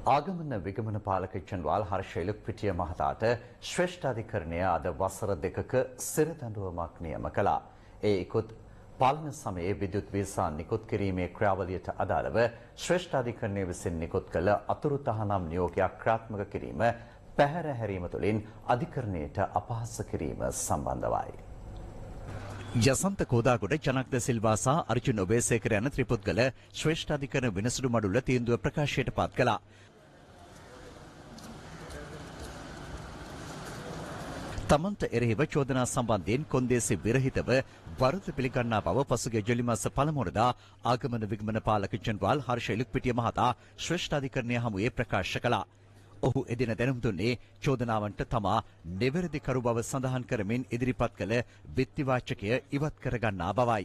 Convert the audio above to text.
ආගමන විගමන පාලක ජනරාල් හර්ෂ ඉලුක්පිටිය මහතාට ශ්‍රේෂ්ඨාධිකරණය අද වසර 2ක සිර දඬුවමක් නියම කළා. ඒ ඉකුත් පාලන සමයේ විද්‍යුත් වීසා නිකුත් කිරීමේ ක්‍රියාවලියට අදාළව ශ්‍රේෂ්ඨාධිකරණය විසින් නිකුත් කළ අතුරු තහනම් නියෝගයක් ක්‍රියාත්මක කිරීම පැහැර හැරීම තුළින් අධිකරණයට අපහාස කිරීම සම්බන්ධවයි. යසන්ත කෝදාගොඩ, ජනක් ද සිල්වා සහ අර්ජුන් ඔබේසේකර යන ත්‍රිපුද්ගල ශ්‍රේෂ්ඨාධිකරණ විනසුරු මඩුල්ල තීන්දුව ප්‍රකාශයට පත් කළා. තමන්ට එරෙහිව චෝදනා සම්බන්ධයෙන් කොන්දේසි විරහිතව වරද පිළිගන්නා බව පසුගිය ජූලි මාස පළමුවනදා ආගමන විගමන පාලක ජනරාල් හර්ෂ ඉලුක්පිටිය මහතා ශ්‍රේෂ්ඨාධිකරණය හමුවේ ප්‍රකාශ කළා. ඔහු එදින දැනුම් දුන්නේ චෝදනාවන්ට තමා නිවැරදි කරු බව සඳහන් කරමින් ඉදිරිපත් කළ විත්තිවාචකය ඉවත් කරගන්නා බවයි.